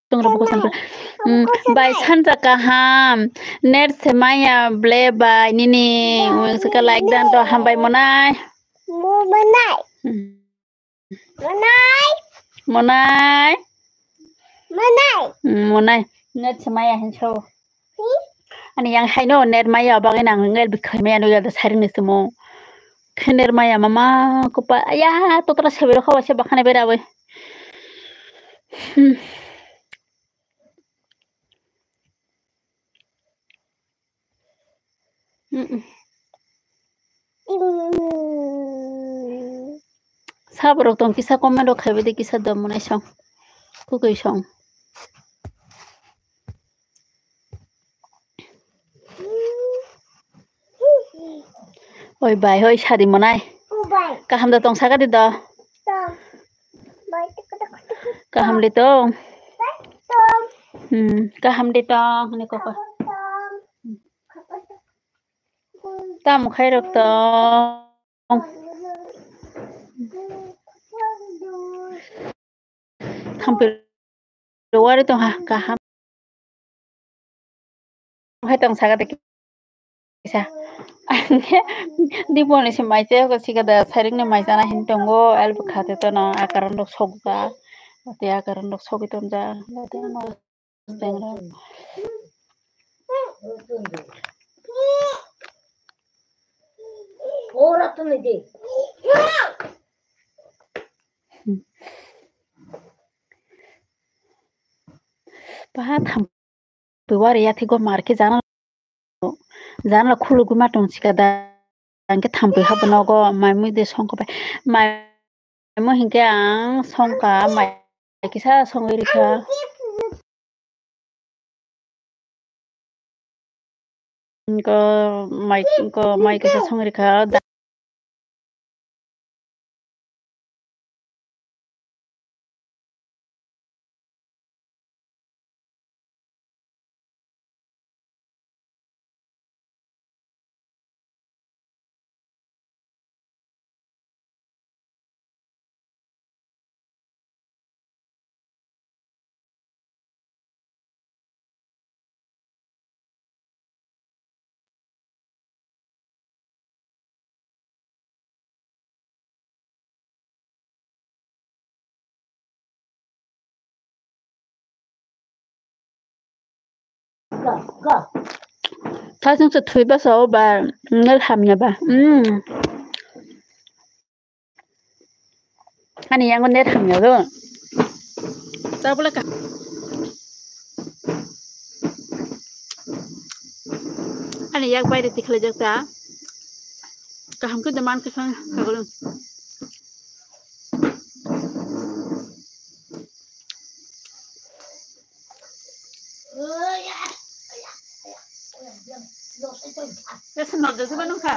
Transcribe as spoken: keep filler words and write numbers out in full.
Tong rok buku sampra. Hmm, bai sanja kaham. Net se maya ble bai nini. Wng saka like dan to hambai monai. Mo monai. Hmm. Monai. Monai. Monai. Hmm, monai. Net se maya hinso. Hmm? Ani yang haino net maya bagwi nang net bikhai maya no yada saring ni sumo. Khe net maya mama kupa ya totra sebero khawa se bakhane berawe. Hmm. Mm-mm. Saborok tong kisa comment rok khaibai de kisa dom monai song. Kukui song. Oi bai, oi sadi monai. Kaham da tong saka di do. Kaham di tong. Hmm, kaham di tong, ni koko. Tam khairok tong. Thampui rwari tongha kaham. Hai tong saka de kisa. Diponi se mai che ko sika da saring ni mai chana hin tongo, elbo khate tono akaran rok sokja. Ate akaran rok sogwi tonja. Ate ano Paha thampui wari yathi go mar khe jana, jana khulugwi ma tong sika da, hingke thampui habo nogo mai mui de songkha bai mai mo hingke ang songkha mai kisa songwi rikha. Ko mai ko mai kisa songwi rikha. Thasung se thui basa o ba nel hamya ba. Mm. Ani yango net hamya go. Tabula ka. Ani yak baire tikhle jak ta. Kaham ke deman ke sang kagul. Ese no de ba nung kha.